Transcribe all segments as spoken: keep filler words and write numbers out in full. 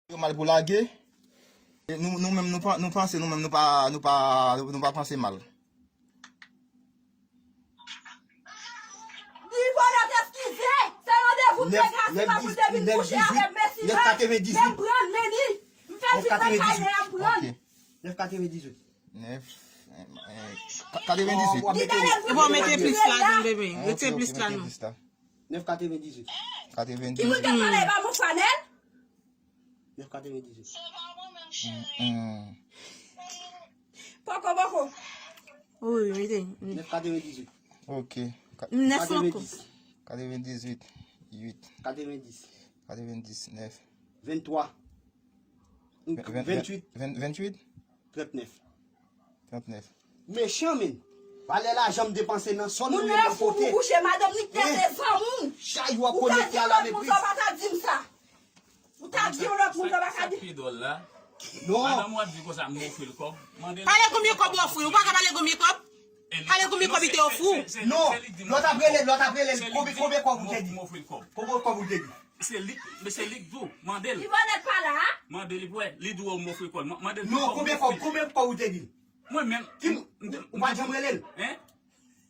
Yo mal pou lage. E nou, nou menm, nou pa, nou panse, nou menm, nou pa, nou pa, nou pa panse mal. Li fò n ap eskize. Se randevou m te gen a Sifa pou l te vin kouche avè m, men Sifa, men m pran l, men li. M fè Sifa kay men ap pran l. Nèf katrevendizuit. Nèf. Katrevendizuit. Li ta lè l pou mete plis ladan, bebe. Mete plis la non. Nèf katrevendizuit. Katrevendizuit. Ki moun k ap pale ba mwen Fanèl? Nèf katrevendizuit. Poko poko. Wi, wi, wi. Nèf katrevendizuit. Ok. Nèf ankò. Katrevendizuit. Uit. Katrevendis. Katrevendis. Nèf. Venntwa. Venntwit. Venntwit. Trantnèf. Trantnèf. Mechan men. Valè lajan m depanse nan sòn mwen menm pote. Moun nan fou pou kouche madanm li k tèt e zanmi w. Chay w ap konekte a la mepriz. Ou ta di yon lòt moun sa w pa ta di m sa. Ou ta di yon lòt moun sa w pa ka di. Sa k pi dwòl la, madanm ou ap di konsa m ofri l kòb. Mande l. Pale konbyen kòb ou ofri l. Ou pa ka pale konbyen kòb? Pale konbyen kòb li te ofri w. Non, lè w t ap rele l, lè w t ap rele l, konbyen kòb ou te di? M ofri l kòb. Konbyen kòb ou te di? Se li, men se li k di w, mande l. Ivonèt pa la a? Mande li pou wè, li di w m ofri kòb. Mande l ki kòb ou ofri. Non, konbyen kòb, konbyen kòb ou te di l? Mwen menm. Ki, ou pa t janm rele l? Hein?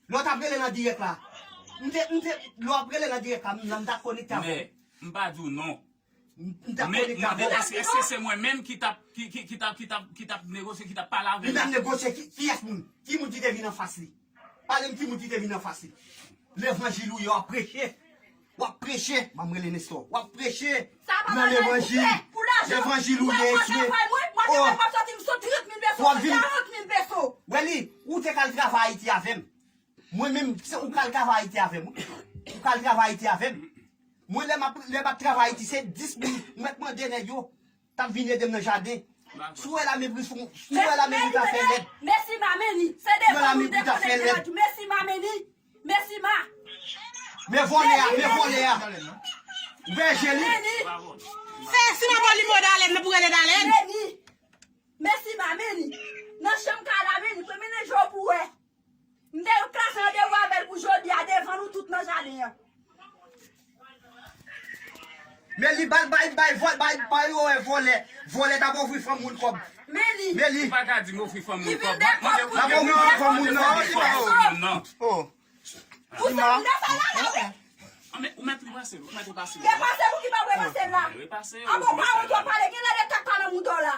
Lè w t ap rele nan dirèk la. M te, m te, lè w ap rele nan dirèk la, m, m t ap konekte avè w. Men, m pa di w non. M t ap konekte avè w. Men, mande l èske, èske se mwen menm ki t ap, ki, ki, ki t ap, ki t ap, ki t ap negosye, ki t ap pale avè l la? Li t ap negosye ki, kiyès moun? Ki moun ki te vin anfas li? Pale m ki moun ki te vin anfas li. Levanjil ou ye, w ap preche. W ap preche. Ban m rele Nestor. W ap preche nan levanjil. Levanjil ou ye, eswe. Oh. W ap vin. Wè li, ou te k al travay Ayiti avè m. Mwen menm, se ou k al travay Ayiti avè m, wi. Ou k al travay Ayiti avè m. Mwen, lè m ap, lè m ap travay Ayiti, se dis moun, m mèt mande nèg yo. T ap vin ede m nan jaden. Si w wè la mepri, si w wè la mepri ta fè lèd. Mèsi ma, men li. Se devan nou dekonnen devan tou. Mèsi ma, men li. Mèsi ma. Men vòlè a, men vòlè a. Ou wè je li? Se si nan bò li mo Dalèn, nou pou rele Dalèn. Mèsi ma, men li. Nan chanm kay la, men li. Premye nen je w pou wè. M te klase randevou avè l pou jodi a devan nou tout nan jaden an. Men li bay, bay, bay, vòl, bay, bay, yo, vòlè. Vòlè t ap ofri fanm moun kòb. Men li. Men li. Ou pa ka di m ofri fanm moun kòb. M ap mande pou l ofri fanm moun nan. Ou se moun afè la, la, wi. Ou mèt repase l, ou mèt repase l. Repase pou ki pa repase l la. Repase l. Abo pa ou dwe pale, gen lè de kaka nan mouda w la.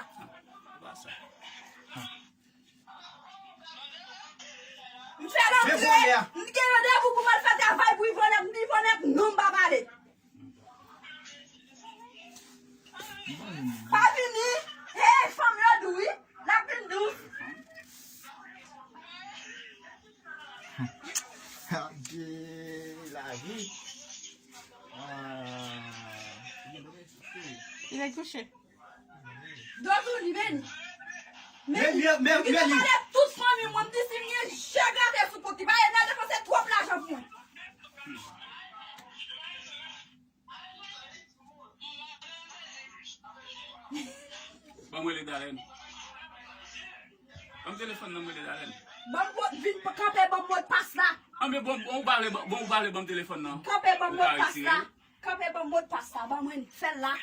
M fè rantre, m gen randevou pou m al fè travay pou Ivonèt, m di Ivonèt non m pa pale. Pa vini, hey, fanm yo dou wi, l ap vin dous. Gade lavi. Li vle kouche. Dozou li men. Men li, men li. Li te pale tout fanmi mwen, m di si m gen je grate sou kont li, pa Enèl depanse twòp lajan pou mwen. Ban m rele Dalèn. Ban m telefòn nan m rele Dalèn. Ban m vin kanpe ban m modpas la. Anben bon, bon ou pale, bon ou pale ban m telefòn nan. Kanpe ban m modpas la. Kanpe ban m modpas la, ban mwen fè l la.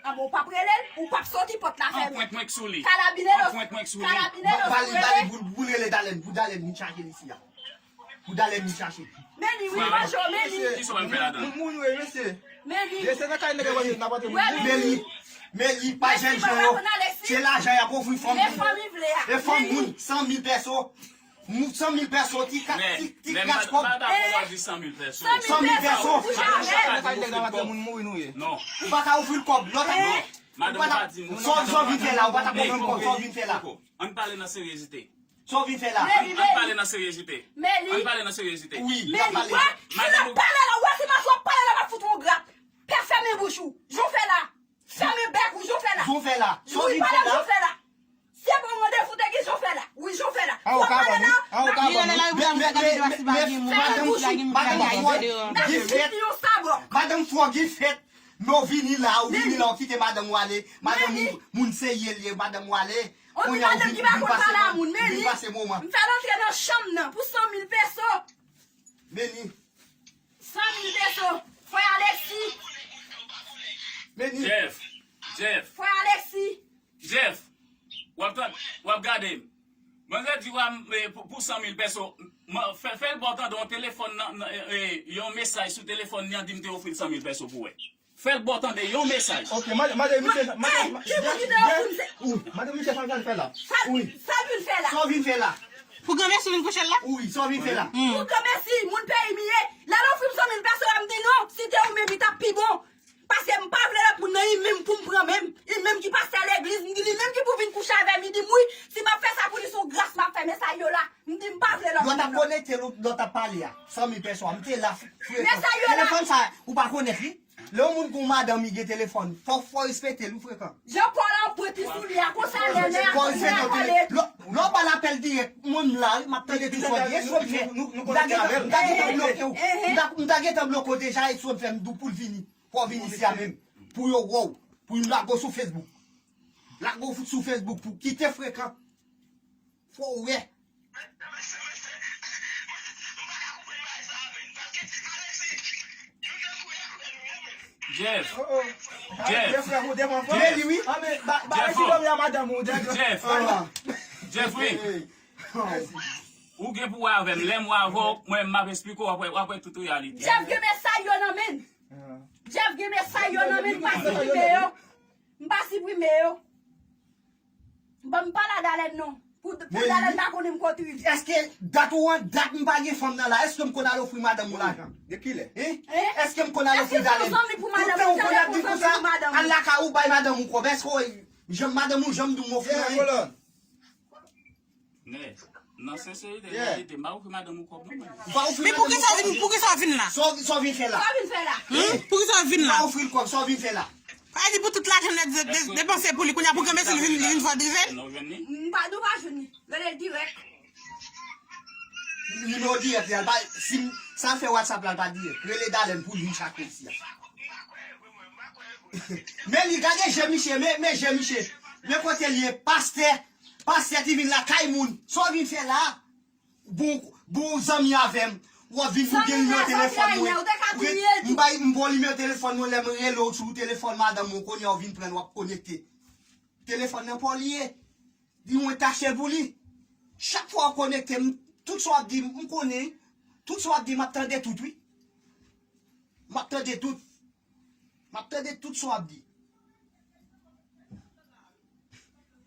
Anben ou p ap rele l, ou p ap soti pòt la fèmen. Anpwent mwen k sou li. Kalabinero. Anpwent mwen k sou li. Kalabinero. Bali, bali, pou, pou rele Dalèn, pou Dalèn vin chaje li isi a. Pou Dalèn vin chaje li. Men li, wi, manjo, men li. Kisa w al fè ladan? Moun, moun, wi, mesye. Men li. Mesye, nan kay nèg yo n ap antre moun. Men li, men li, pa jèn jan yo. Se lajan y ap ofri fanm moun. E fanm moun, san mil pèso. San mil pèso, ti, ti, ti kras kòb. San mil pèso. Ou pa ka ofri l kòb. Lòt ap. Sa w vin fè la, ou pa t ap ofri l kòb. Sa w vin fè la. Ann pale nan seryezite. Sa w vin fè la. Ann pale nan seryezite. Ann pale nan seryezite. Wi, n ap pale. Si n ap pale la, ou wè se paske w ap pale la, m ap fout ou yon grap. Pè fèmen bouch ou. Jan w fè la. Fèmen bèk ou, jan w fè la. Jan w fè la. Sa w vin fè la. Se bon randevou te gen jan w fè la. Wi, jan w fè la. Ou ap pale la. Li nan lari pou l al moutre gade dwa si pa gen moun ki lage moun ki lage dwa deyò. N ap fouti yon sabò. Madanm Frog fèt. Men w vini la, ou vini la, ou kite madanm ou ale. Madanm ou, moun serye l ye, madanm ou ale. Kounye a ou vin, vin pase moman, vin pase moman. M fè l antre nan chanm nan pou san mil peso. Men li. San mil peso. Frè Alexis. Men li. Jeff. Jeff. Frè Alexis. Jeff, w ap tande, w ap gade m. Manzè di w a, eh, pou, pou san mil pèso, man, fè, fè l ba w tande yon telefòn nan, nan, eh, eh, yon mesaj sou telefòn li an, di m te ofri l san mil pèso pou wè. Fè l ba w tande yon mesaj. Ok, mande, mande misye, mande, Hey, ki moun ki te ofri m se- Wi, mande misye sa l vin fè la. Sa, Wi. Sa l vin fè la. Sa w vin fè la. Pou granmèsi vin kouche l la? Wi, sa w vin fè la. Pou granmèsi, moun peyi m ye. Lè l ofri m san mil pèso la, m di non. Si te ou menm, li t ap pi bon. Paske m pa vle lòt moun nan, li menm pou m pran menm. Li menm ki pastè legliz, m di li menm ki pou vin kouche avè m. Li di m wi, si m ap fè sa pou li, se yon gras m ap fè, men sa yo la. M di m pa vle lòt moun nan. Lè w t ap konekte, lè w t ap pale a, san mil pèso a, m te la, frè. Men sa yo la. Telefòn sa, ou pa konèt li? Lè yon moun gon madanm, li gen telefòn, fò, fò respekte l, wi, frekan. Jan Pòl an pwenti sou li a, konsa lè nèg a pale. Lè, lè w ba l apèl dirèk, mwen m la, wi, m ap tande tout sa w di, e si w fè. M ta gentan, m ta gentan bloke w. M ta, m ta gentan bloke w deja, e si w fè m di w pou l vini. Fò w vin isi a menm. Pou yo wè w. Pou yo lage w sou Facebook. Lage w sou Facebook pou kite frekan. Fò w wè. Jeff. Jeff. Jeff. Jeff. Jeff. Jeff, wi. Jeff, wi. Ou gen pou wè avè m. Lè m wè avè w, mwen, m ap esplike w, w ap wè, w ap wè tout reyalite. Jeff gen mesaj yo nan men l. Jeff gen mesaj yo nan men l, m pa siprime yo. M pa siprime yo. Bon, m pa la Dalèn non. Pou, pou Dalèn pa konnen m kote w ye. Èske dat ou an, dat m pa gen fanm nan la, èske m konn al ofri madanm ou lajan? De kilè? Hein? Èske m konn al ofri Dalèn? Tout tan ou konn ap di konsa, al lakay ou bay madanm ou kòb. Èske w, janm madanm ou janm di w m ofri anyen? Men, nan senserite, reyalite, m pa ofri madanm ou kòb non, mwen. Ou pa ofri madanm ou kòb? Men poukisa w vin, poukisa w vin la? Sa w, sa w vin fè la? Sa w vin fè la? Hmm? Poukisa w vin la? Ou pa ofri l kòb, sa w vin fè la? Sa vle di pou tout lajan nèt de, de, depanse pou li, kounye a pou granmesi li vin, li vin fò drive l? Nou jwenn li? M pa, nou pa jwenn li. Rele l dirèk. Nimewo dirèk li a, l pa, si m, sa l fè WhatsApp la, l pa dirèk. Rele Dalèn pou l vin chak isi a. Men li, gade je misye, men, men je misye. Men kote l ye, pastè. Pastè ki vin lakay moun. Sa w vin fè la? Bon, bon zanmi avè m. W ap vin pou gen nimewo telefòn mwen. M bay, m ba w nimewo telefòn mwen, lè m rele w sou telefòn madanm mwen, kounye a w vin pran l, w ap konekte. Telefòn nan pa w li ye. Di mwen tache l pou li. Chak fwa w konekte, m, tout sa w ap di, m konnen. Tout sa w ap di, m ap tande tout, wi. M ap tande tout. M ap tande tout sa w ap di.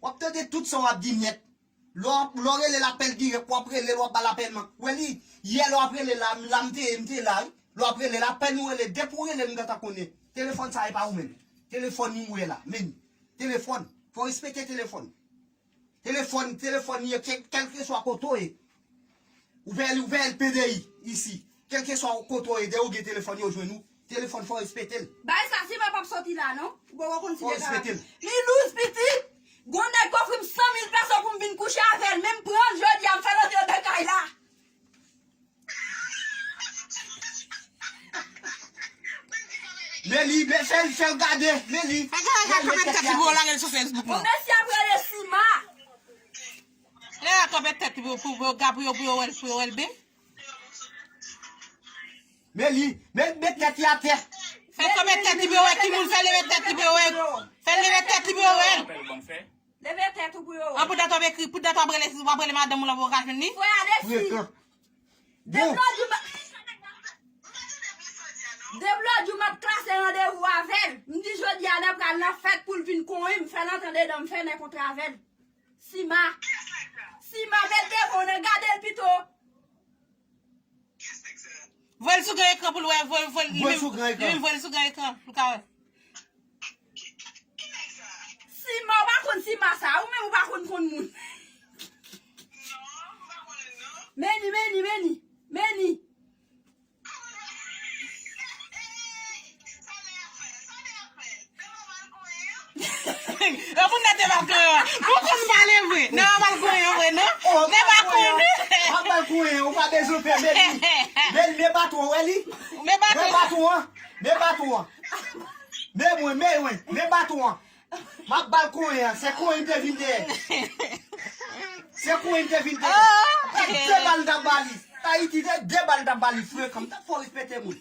W ap tande tout sa w ap di nèt. Lè w, lè w rele l apèl dirèk, w ap rele l, w ap ba l apèl mank. Wè li, yè lè w ap rele la, la m te ye, m te la, wi. Lè w ap rele l, apèn ou rele, depi w rele m, m gentan konnen. Telefòn sa e pa ou menm. Telefòn li m wè la, men. Telefòn. Fò w respekte telefòn. Telefòn, telefòn li ye, kè-, kèlkeswa kote w ye. Ou peye, ou peye P D I isi. Kèlkeswa kote w ye, depi w gen telefòn, yo jwenn ou. Telefòn, fò w respekte l. Bagay sa, si mwen p ap soti la, non. Ou poko konn si deja. Fò w respekte l. Li lous pitit. Gon nèg k ofri m san mil pèso pou m vin kouche avè l. Men m pran l jodi a, m fè l antre nan kay la. Men li, men fè l, fè l gade, men li. Fè gade kanpe tèt li pou yo lage l sou Facebook non. Bon, mesye ap rele Sima. Lè kanpe tèt li pou, pou, pou, pou yo, pou yo wè l, pou yo wè l byen. Men li, men, men tèt li atè. Fè l kanpe tèt li pou yo wè ki moun, fè l leve tèt li pou yo wè. Fè l leve tèt li pou yo wè. Leve tèt ou pou yo wè. An, pou dat w ap ekri, pou dat w ap rele, w ap rele madanm ou la pou w ka jwenn li. Frè Alexis. Frekan. Deblòdjou m ap, deblòdjou m ap klase randevou avè l. M di jodi a n ap pral nan fèt pou l vin konyen m, fè l antre andedan m, fè nè kontra avè l. Sima. Sima, met devan w nan gade l pito. Voye l sou gran ekran pou l wè, voye, voye, li menm, li menm voye l sou gran ekran pou l ka wè. Sima, ou pa konn Sima sa, ou menm ou pa konn konn moun. Meni, meni, meni, meni. Yo moun nan te pa konn. Nou konn pale vre. Nan pa konn vre, non. Nan pa konn. Ou pa konn, ou pa bezwen pè, men li. Men, men baton, wè li. Men baton. Men baton an. Men baton an. Men mwen, men mwen, men baton an. M ap ba l konyen an, se konyen m te vin dèyè. Se konyen m te vin dèyè. Ah, ok. De bal m t ap ba li. Ayiti, de, de bal m t ap ba li, frekan. M t ap fè w respekte moun.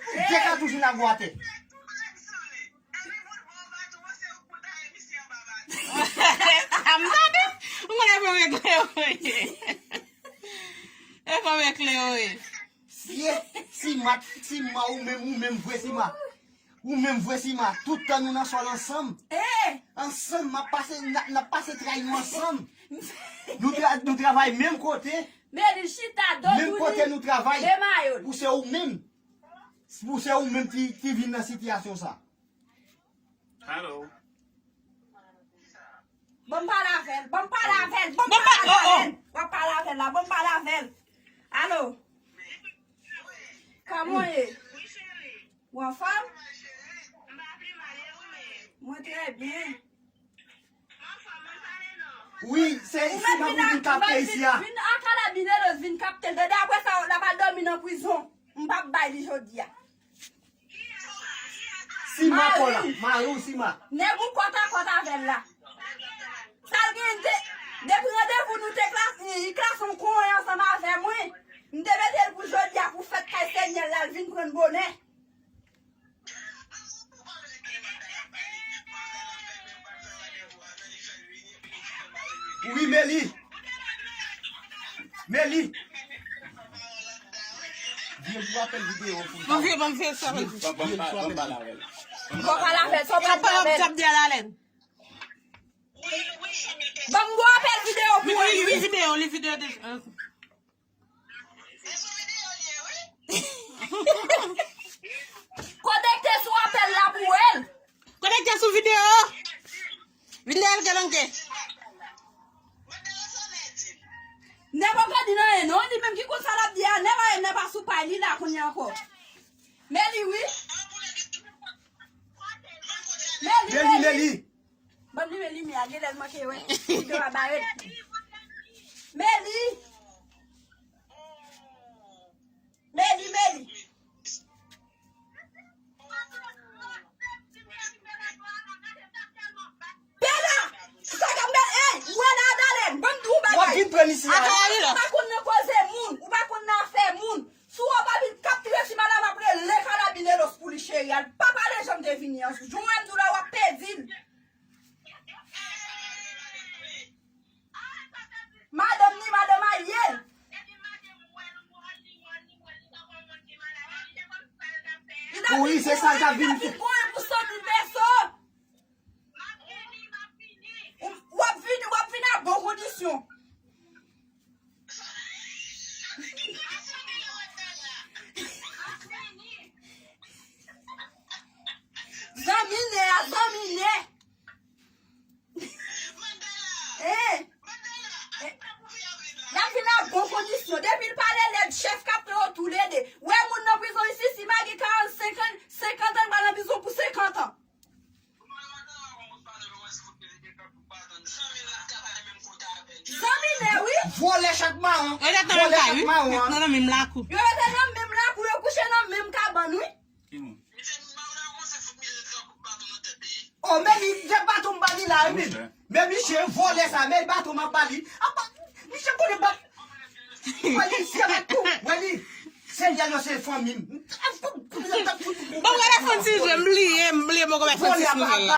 De katouch vin lage w atè. E fanm ekle yo ye. Sye, Sima, Sima, ou menm, ou menm vre Sima. Ou menm vre Sima. Tout tan nou nan sòl ansanm. Ansanm, m ap pase, n ap, n ap pase tray nou ansanm. Nou, tra, nou travay menm kote. Menm kote nou travay. Pou se ou menm. Pou se ou menm ki, ki vin nan sitiyasyon sa. Alo. Ban m pale avè l, ban m pale avè l, ban m pale avè l. W ap pale avè l la, ban m pale avè l. Alo. Kòman w ye? Ou anfòm? Mwen trè byen. Wi, se Sima pou vin kapte isi a. Vin a Kalabinelos, vin kapte l. Tande, apre sa, l ap al dòmi nan prizon. M p ap bay li jodi a. Sima kò la, mari w Sima. Nèg ou kòt a kòt avè l la. Sa l gen de, depi randevou nou te klas, li, li klase yon konyen ansanm avè mwen. M te mete l pou jodi a pou fèt kay Senyè l la, l vin pran l bonè. Wi, Meli. Meli. Vye pou apèl videyo pou. Ban m vye, ban m vye sa. Vye pou apèl videyo. Ban m pale avè l, sa w pral di avè l. Ban m gwo apèl videyo pou wè li. Li videyo, li videyo deja. Konekte sou apèl la pou wè l. Konekte sou videyo. Videyo l gen anke. Nèg pa ka di nan en non, li menm ki konn sa l ap di a, nèg pa, nèg pa sou pay li la kounye a ankò. Meli wi. Meli, Meli, Meli. Meli. Ban m limen limyè a, genlè l manke wè. Videyo a bare. Meli. Meli, Meli. Bela! Sa k ap bèl, ey, wè la, Adalèn, ban m di w bagay. W ap vin pran isi a. Ou pa konn nan koze moun, ou pa konn nan afè moun. Si w pa vin kapte si madanm ap rele Kalabinelos pou li cheri a, l pa pale jan m te vini an. Jou mwen m di w la, w ap pèdi l. Madanm ni madanm a ye. Wi, se sa l t ap vin fè. Pou san mil peso. Ou, w ap vin, w ap vin a bon kondisyon. Zanmi nè a, zanmi nè. Eh. Eh. L ap vin a bon kondisyon. Depi l pale lèd, chèf kapte yo toulede. Wè moun nan prizon isi, si Magi karannsenk an, senkant an, l pral nan prizon pou senkant an. Zanmi nè, wi. Vòlè chat mawon. Yo rete nan menm kay, wi. Nan menm lakou. Yo rete nan menm lakou, yo kouche nan menm kabann, wi. Ki moun? O, men li, se baton m ba li la, wi, men. Men misye vòlè sa, men baton m ap ba li. Apa, misye konnen bat. Wè li, se bat tou, wè li. Senyè nan se fanmi m. Bon, gade Francis, m bliye, m bliye, mwen konn Francis nouvèl la.